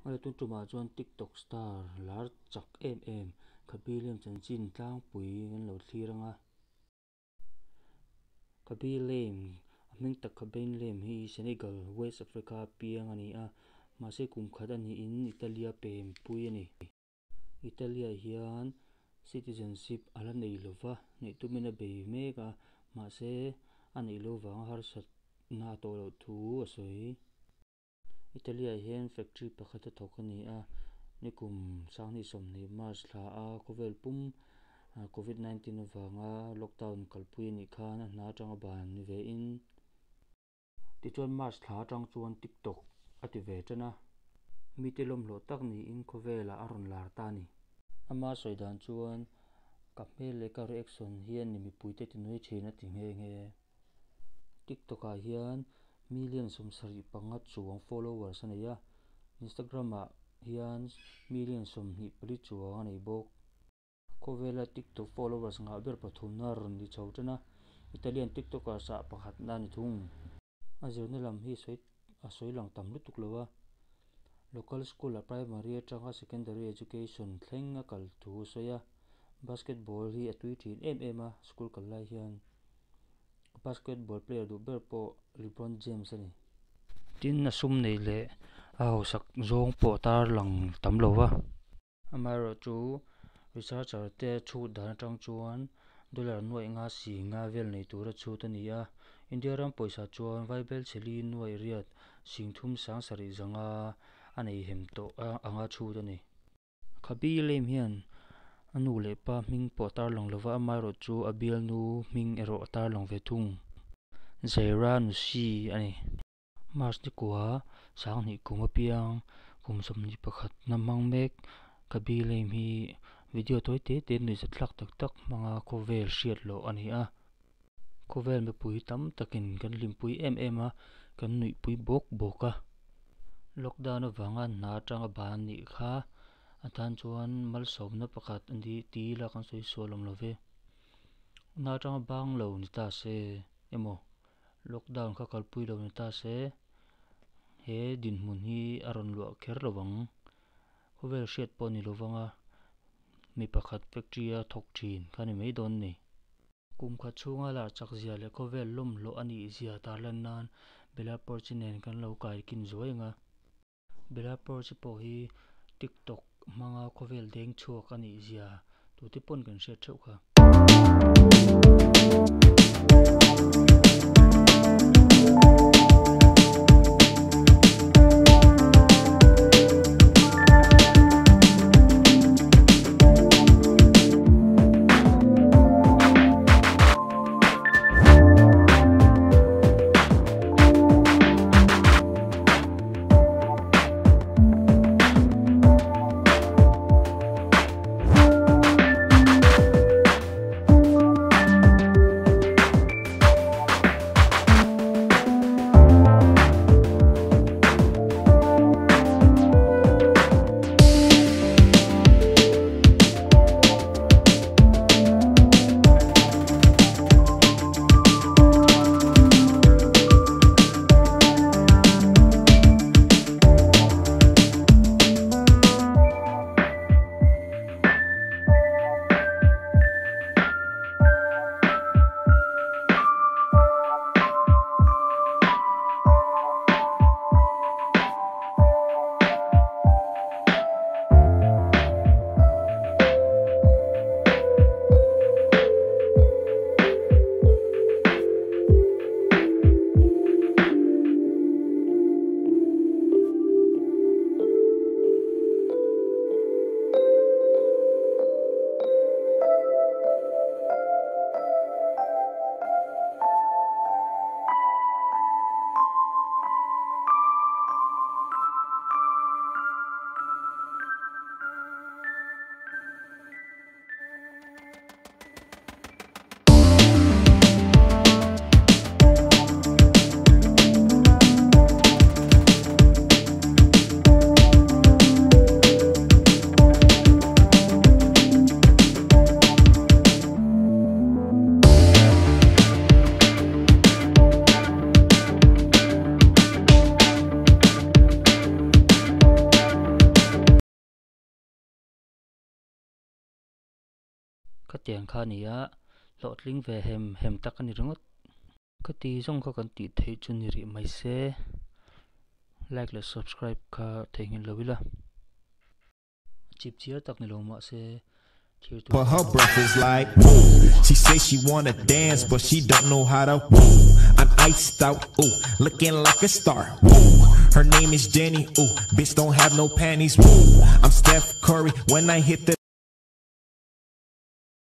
Awle tun tumah chuan tiktok star lar chak em em Khabi Lem chanchin tlangpui kan lo thlir anga. Khabi Lem, a hming tak Khabain Lem hi Senegal, West Africa piang a ni a, mahse kum khat a niin Italy-a pempui a ni. Italy-ah hian citizenship a la nei lo va, neih tumin a bei mek a, mahse a neih loh vanga harsatna a tawh loh thu a sawi. Italy-ah hian factory pakhat a thawk a ni a, nikum sanghnih sawmhnih March thla a khawvel pum Covid 19 avanga lockdown kalpui a nih khan a hna atanga ban ni vein. Tichuan March thla atang chuan TikTok a ti ve tan a, mite lawmhlawh tak niin khawvelah a rawn lar ta a ni. Ama sawi dan chuan, Ka hmel leh ka reaction hian ni mipuite ti nui thin a ti nghe nghe. TikTok ah hian million 75 chuang followers a nei a, Instagram ah hian million 24 chuang a nei bawk. Khawvela TikTok followers ngah ber pathumna rawn ni chho tan a, Italian TikTokers ah pakhatna a ni thung. A zirna lam hi sawi a sawi lang tam lutuk lo a, local school ah primary atanga secondary education thleng a kal thu a sawi a, basketball hi a tui thin em em a school kal lai hian basketball player duh ber pawh LeBron James a ni. Tin, a sum nei leh a hausak zawng pawh a tarlang tam lo va. Amaherawhchu, researcher te chhut dan atang chuan dollar nuaih nga si nga vel nei tura chhut a ni a. India ram pawisa chuan vaibel chheli nuaih riat sing thum sang sarih zanga a nei hem tawh anga chhut a ni. Khabi Lem hian a nu leh pa hming pawh a tarlang lova, amaherawhchu a bialnu hming erawh a tarlang ve thung. Zaira Nusi a ni. March ni kua sanghnih kum apiang kum 21 na hmang mek Khabi Lem hi video tawi te te nuihzat thlak tak tak hmanga khawvel hriat loh a ni a. Khawvel mipui tam takin kan hlimpui em em a, kan nuihpui bawk bawk a. Lockdown avanga hna atanga ban nih kha atan chuan malsawmna pakhat a ni ti ila kan sawi sual awm lo ve. Hna atanga bang lo ni ta se emaw Lockdown kha kalpui lo ni ta se, he dinhmun hi a rawn luah kher lo vang. Khawvel hriat pawh ni lo vang a, mi pakhat factory a thawk thin kha ni mai dawn ni. Kum khat chhunga lar chak zia leh khawvel lawmhlawh a nih zia tarlan nan Bella Poarch nen kan lo kai kin zuai ang a. Bella Poarch pawh hi TikTok hmanga khawvel deng chhuak a nih zia tute pawn kan hriat theuh kha. Khatiang kha a ni a, hlawhtling ve hem hem tak a ni ringawt. Khati zawng kha kan tih theih chu ni rih mai se, like leh subscribe kha theihnghilh lo ila. Chip chiar tak ni lo mah se thirtu But her breath is like woo. She say she wanna dance, but she don't know how to woo. I'm iced out, ooh, looking like a star, woo. Her name is Jenny, ooh, bitch don't have no panties, woo. I'm Steph Curry when I hit the